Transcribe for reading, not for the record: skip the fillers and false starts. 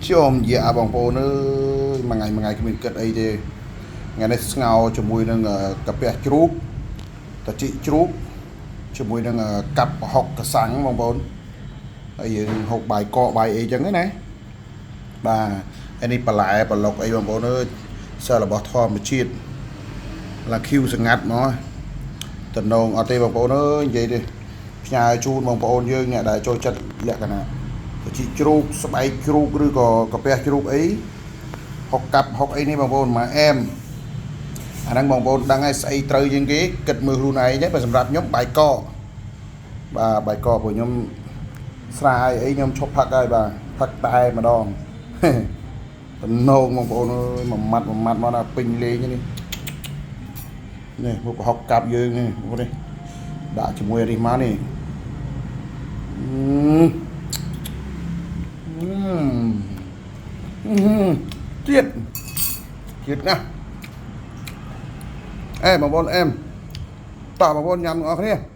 ជុំយ៉ាបងប្អូនអើយមួយថ្ងៃមួយថ្ងៃគ្មានគិតអីទេថ្ងៃនេះស្ងោរជាមួយនឹងកាពះជ្រូកតាជីជ្រូកជាមួយនឹងកាប់ប្រហុកកសាំងបងប្អូនហើយយើងហូបបាយកកបាយអីចឹងណាបាទហើយនេះបន្លែប្លុកអីបងប្អូនអើយសិលរបស់ធម្មជាតិឡាឃីវសងាត់មកតំណងអត់ទេបងប្អូនអើយនិយាយទេផ្ញើជូនបងប្អូនយើងអ្នកដែលចូលចិត្តលក្ខណៈ ត្រជីកជ្រូកស្បែកជ្រូកឬក៏កាពះជ្រូកអីហុកកាប់ហុកអីនេះបងប្អូនមកអែមអាហ្នឹងបងប្អូនដឹងហើយស្អីត្រូវជាងគេគិតមើលខ្លួនឯងទេបើសម្រាប់ខ្ញុំបាយកកបាទបាយកកព្រោះខ្ញុំស្រាយអីខ្ញុំឈប់ផឹកហើយបាទផឹកតែម្ដង តំណងបងប្អូនអើយមួយម៉ាត់មួយម៉ាត់មកដល់ពេញលេងនេះនេះមុខប្រហុកកាប់យើងនេះបងប្អូននេះដាក់ជាមួយនេះមកនេះអឺ អឺជាតិជាតិណាស់អេបងប្អូនអែមតោះបងប្អូនញ៉ាំទាំងអស់គ្នា។